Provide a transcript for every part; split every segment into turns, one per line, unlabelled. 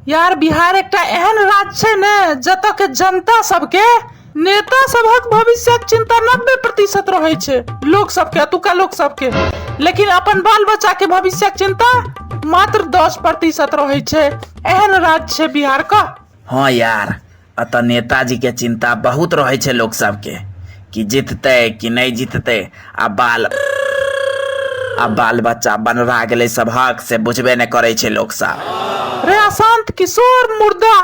यार, बिहार एकटा एहन राज्य छै ने जतऽ के जनता सबके नेता सबहक भविष्यक चिंता 90% रहै छै लोक सबके, एतुका लोक सबके, लेकिन अपन बाल बच्चा के भविष्यक चिंता मात्र 10% रहै छै। एहन राज्य छै बिहार का।
हाँ यार, एतऽ नेताजी के चिंता बहुत रहै छै लोक सबके कि जीततै कि नहि जीततै, आ बाल बच्चा बनरा गेलै सबहक से बुझबे नहि करै छै लोक सब।
रे अशांत किशोर मुर्दा,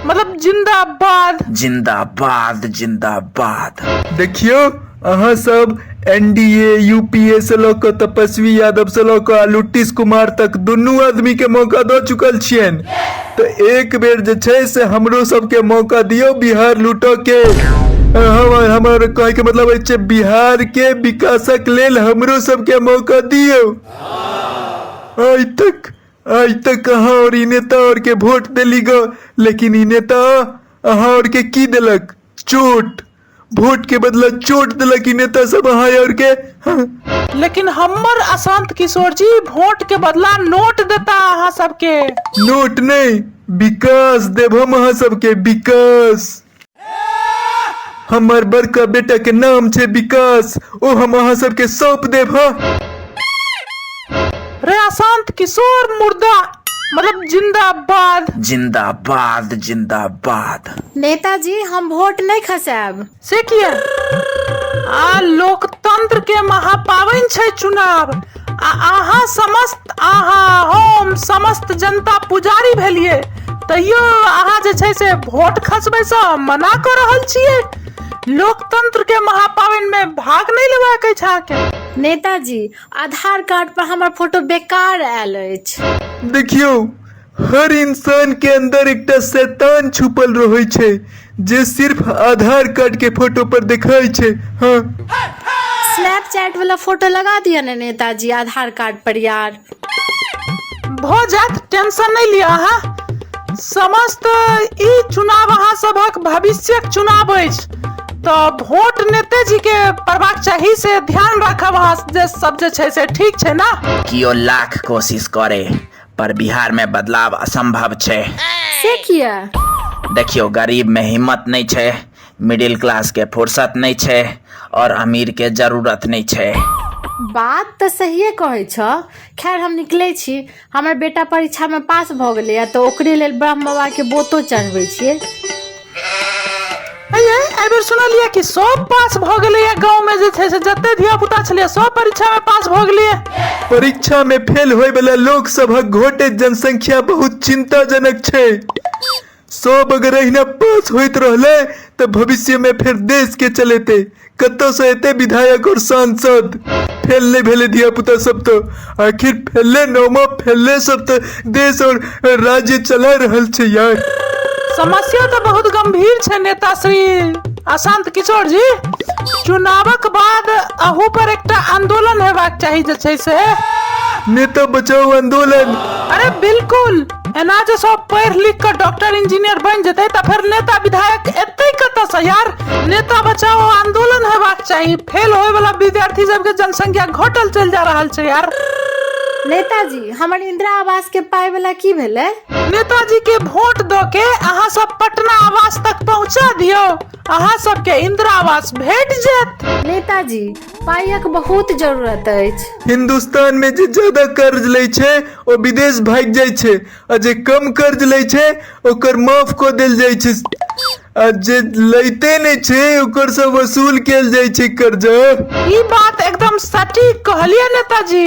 मतलब जिंदाबाद।
जिंदाबाद जिंदाबाद।
देखियौ, अहाँ सब एनडीए यूपीए से लऽ कऽ तपस्वी यादव से लऽ कऽ आ लुट्टिस कुमार तक दुनू आदमी के मौका दऽ चुकल छियनि, तऽ एक बेर जे छै से हमरो सबके मौका दियौ बिहार लूटऽ के। हमर कहैके मतलब अछि बिहार के विकासक लेल हमरो सबके मौका दियौ। आइ तक अहाँ और ई नेता और के वोट देली ग, लेकिन ई नेता अहाँ और के की देलक? चोट। वोट के बदला चोट देलक ई नेता सब अहाँ और के, हाँ।
लेकिन हमर अशांत किशोर जी वोट के बदला नोट देता अहाँ सबके।
नोट नहीं, विकास देब हम अहाँ सबके, विकास। हमर बड़का बेटा के नाम छै विकास, ओ हम अहाँ सबके सौंप देब। हाँ।
रे अशांत किशोर मुर्दा, मतलब जिंदाबाद।
जिंदाबाद जिंदाबाद।
नेताजी, हम वोट नहीं खसायब।
से किया? आ लोकतंत्र के महापावन छै चुनाव, आ अहाँ समस्त, अहाँ हम समस्त जनता पुजारी भेलिए, तैयो अहाँ जे छै से वोट खसबै से मना कऽ रहल छियै। लोकतंत्र के महापावन में भाग नहीं लेबाक अछि अहाँके।
नेताजी, आधार कार्ड पर हमर फोटो बेकार आयल अछि।
देखियौ, हर इंसान के अंदर एकटा शैतान छुपल रहै छै जे सिर्फ आधार कार्ड के फोटो पर देखाइ छै। हाँ।
स्नैपचैट वाला फोटो लगा दिया ने नेताजी आधार कार्ड पर यार।
भऽ जायत, टेंशन नहीं लिअ अहाँ। समस्त ई चुनाव अहाँ सभक भविष्यक चुनाव अछि, तऽ वोट नेतेजी के पड़बाक चाही, से ध्यान राखब अहाँ जे सब जे छै से। ठीक छै ना?
कियो लाख कोशिश करे पर बिहार में बदलाव असंभव छै।
से किया?
देखियो, गरीब में हिम्मत नहीं छै, मिडिल क्लास के फुर्सत नहीं छै और अमीर के जरूरत नहीं छै।
बात तऽ सहिए कहै छह। खैर, हम निकलै छी। हमर बेटा परीक्षामे पास भऽ गेलैए, तऽ ओकरे लेल ब्रह्म बाबाके बोतो चढ़बै छियै।
एहि बेर सुनलियै कि सब पास भऽ गेलैए गाँव में, जे छै से जते धिया पुता छलियै सब परीक्षा में पास भऽ गेलियै।
परीक्षा में फेल होय वाला लोक सभक घटैत जनसंख्या बहुत चिंताजनक छै। सब अगर अहिना पास होइत रहले तऽ भविष्य में फेर देश के चलेते कतऽ से एते विधायक और सांसद? फेल नहीं भेले धिया पुता सब तो आखिर फेले, नौमा फेले सब तो देश और राज्य चला रहल छै यार।
समस्या तऽ बहुत गंभीर छै नेता श्री अशांत किशोर जी। चुनावक बाद अहू पर एकटा आंदोलन हेबाक चाही जे छै से।
नेता बचाओ आंदोलन।
अरे बिल्कुल, एना जे सब पढ़ि लिख कऽ डॉक्टर इंजीनियर बनि जेतै तऽ फेर नेता विधायक एतै कतऽसँ यार? नेता बचाओ आंदोलन हेबाक चाही। फेल होय वाला विद्यार्थी सबके जनसंख्या घटल चलि जा रहल छै यार।
नेताजी, हमर इंदिरा आवास के पाइ वाला की भेलै?
नेताजी के वोट दऽ के अहाँ सब पटना आवास तक पहुंचा दियौ, अहाँ सबके इंदिरा आवास भेट जायत।
नेताजी, पाइक बहुत जरूरत अछि।
हिंदुस्तान में जे ज्यादा कर्ज लै छै ओ विदेश भागि जाइ छै, आ जे कम कर्ज लै छै ओकर माफ कऽ देल जाइ छै, आ जे लैते नहि छै ओकर सब वसूल कयल जाइ छै कर्जा।
ई बात एकदम सटीक कहलियै नेताजी।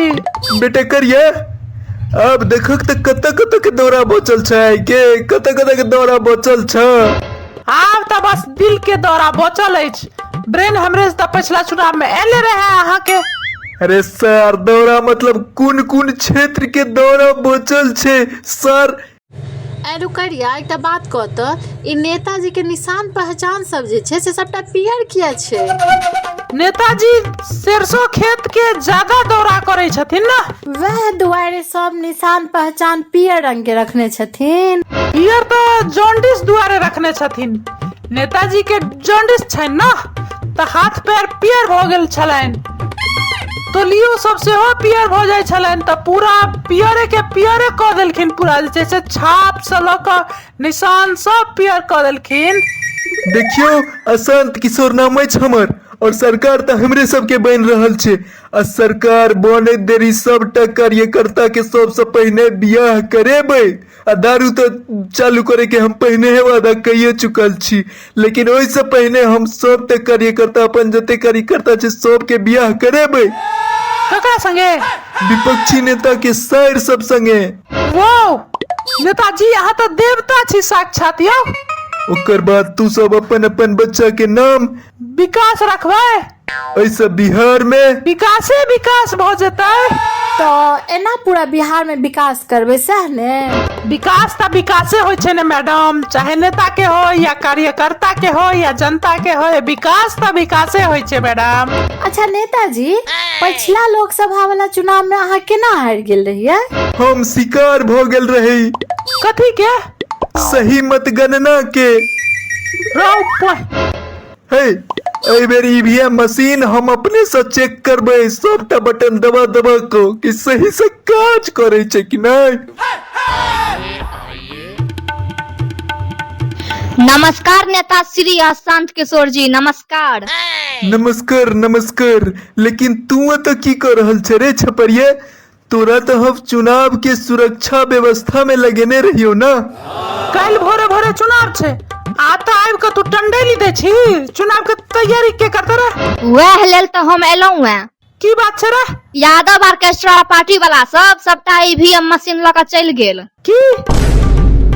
बेटा करिया, आब देखक तऽ कतऽ कतऽ के दौरा बचल छै के, कतऽ कतऽ के दौरा बचल छै।
आब तऽ बस दिल के दौरा बचल अछि। ब्रेन हेमरेज तऽ पछिला चुनाव में एले रहे अहाँके।
अरे सर, दौरा मतलब कोन कोन क्षेत्र के दौरा बचल छै सर?
ऐ रुकरिया, एकटा बात कह तऽ, ई नेताजी के निशान पहचान सब जे छै से सबटा पियर किया छै?
नेताजी सरसों खेत के ज्यादा दौरा करै छथिन ना।
वएह दुआरे सब निशान पहचान पियर रंग के रखने छथिन।
पियर तऽ जॉन्डिस दुआरे रखने छथिन। नेताजी के जॉन्डिस छनि ना, तऽ हाथ पैर पियर भऽ गेल छलनि। तोलियो सब सेहो पियर भऽ जाइ छलनि तऽ पूरा पियरे के पियरे कऽ देलखिन। पूरा जे छै से छाप से लऽ कऽ निशान सब पियर कऽ देलखिन।
देखियौ, अशांत किशोर नाम अछि हमर और सरकार तऽ हमरे सबके बनि रहल छै आ सरकार बनैत देरी सबटा कार्यकर्ता के सबसँ पहिने बियाह करेबै आ दारू तऽ चालू करे के हम पहिने वादा कइए चुकल छी, लेकिन ओहिसँ पहिने हम सबटा कार्यकर्ता, अपन जते कार्यकर्ता छै सबके बियाह करेबै।
ककरा संगे?
विपक्षी नेता के सायर सब संगे।
वो नेताजी, अहाँ तऽ देवता छी साक्षात यौ।
ओकर बाद तू सब अपन अपन बच्चा के नाम
विकास रखबै।
एहिसँ बिहार में
विकासे विकास भऽ जेतै।
तऽ एना पूरा बिहार में विकास करबै सएह ने?
विकास तऽ विकासे होइ छै ने मैडम, चाहे नेता के हो या कार्यकर्ता के हो या जनता के हो, विकास तऽ विकासे होइ छै मैडम।
अच्छा नेताजी, पछिला लोकसभा वाला चुनाव में अहाँ केना हारि गेल रहियै?
हम शिकार भऽ गेल रही।
कथी के?
सही मतगणना के।
रौ पह
हे, एहि बेर ईवीएम मशीन हम अपने से चेक करबै, सबटा बटन दबा दबा कऽ कि सही से काज करै छै कि नहि।
नमस्कार नेता श्री अशांत किशोर जी, नमस्कार।
नमस्कार नमस्कार। लेकिन तू एतऽ की कऽ रहल छै रे छपरिया? तोरा तऽ हम चुनाव के सुरक्षा व्यवस्था में लगेने रहियो ना।
काल्हि भोरे भोरे चुनाव छै आ तऽ आबि कऽ तू टंडेली दै छी। चुनाव के तैयारी के करते रे?
वएह लेल तऽ हम एलहुँ हेँ।
की बात छै रे?
यादव ऑर्केस्ट्रा पार्टी वाला सब सबटा ईवीएम मशीन लऽ कऽ चलि गेल।
की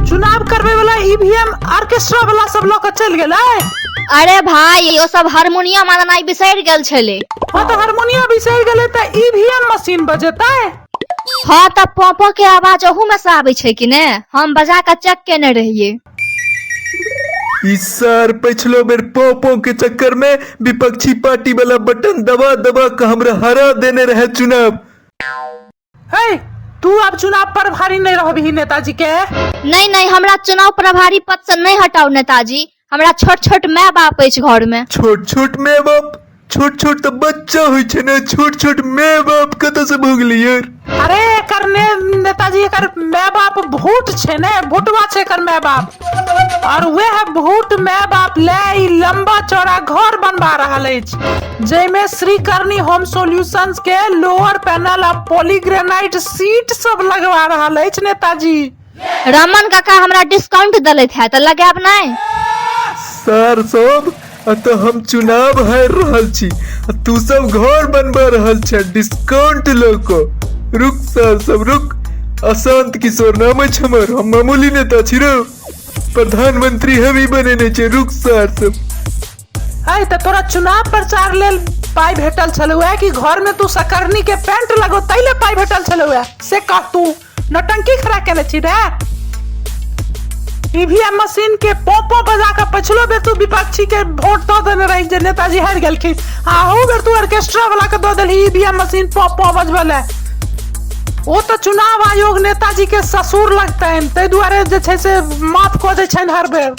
चुनाव करबै वाला ईवीएम ऑर्केस्ट्रा वाला सब लऽ कऽ चलि गेलै?
अरे भाई, ओ सब हारमोनियम आननाइ बिसरि गेल छलै।
हँ तऽ हारमोनियम बिसरि गेलै तऽ ईवीएम मशीन बजेतै?
हँ तऽ पोपो के आवाज ओहू में से आबै छै कि ने, हम बजा कऽ चेक केने रहियै।
ई सर पिछलो बेर पोपो के चक्कर में विपक्षी पार्टी वाला बटन दबा दबा के हमरा हरा देने रहे चुनाव।
हे, तू आब चुनाव प्रभारी नहीं रहबही नेताजी के।
नहीं नहीं, हमरा चुनाव प्रभारी पद से नहीं हटाउ नेताजी, हमरा छोट छोट my बाप अछि घर में।
छोट छोट my बाप? छोट छोट तऽ बच्चा होइ छै ने, छोट छोट my बाप कतऽ से भऽ गेलै यार?
अरे एकर ने नेताजी, एकर my बाप भूत छै ने, भूतवा छै एकर my बाप, और वह भूत my बाप ले ई लंबा चौड़ा घर बनवा रहल अछि जाहिमे श्री करनी होम सॉल्यूशंस के लोअर पैनल आ पॉलीग्रेनाइट सीट सब लगवा रहल अछि नेताजी।
रमन काका हमरा डिस्काउंट देलथि है तऽ लगायब नहि?
सर सब, अतः हम चुनाव हारि रहल छी आ तू सब घर बनवा रहल छै डिस्काउंट लऽ कऽ। रुक सर सब रुक, अशांत किशोर नाम अछि हमर, हम मामूली नेता छी रो, प्रधानमंत्री हम ही बनेने छै। रुक सर सब।
अय तऽ तोरा चुनाव प्रचार लेल पाइ भेटल छलौ है कि घर में तू सकरनी के पेंट लगो तै ले पाइ भेटल छलौ है से कह? तू नौटंकी खड़ा केने छी रे? ईवीएम मशीन के पोपो बजा के पछलो बेर तू विपक्षी के वोट दऽ देने रही जे नेताजी हारि गेलखिन, आ अहू बेर तू ऑर्केस्ट्रा वाला के दऽ देलही ईवीएम मशीन पोपो बजबै ले। ओ तऽ चुनाव आयोग नेताजी के ससुर लगतनि, ताहि दुआरे जे छै से माफ कऽ दै छनि हर बेर।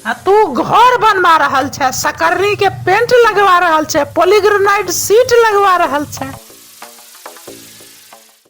आ तू घर बनवा रहल छै, सकरनी के पेंट लगवा रहल छै, पॉलीग्रेनाइट सीट लगवा रहल छै।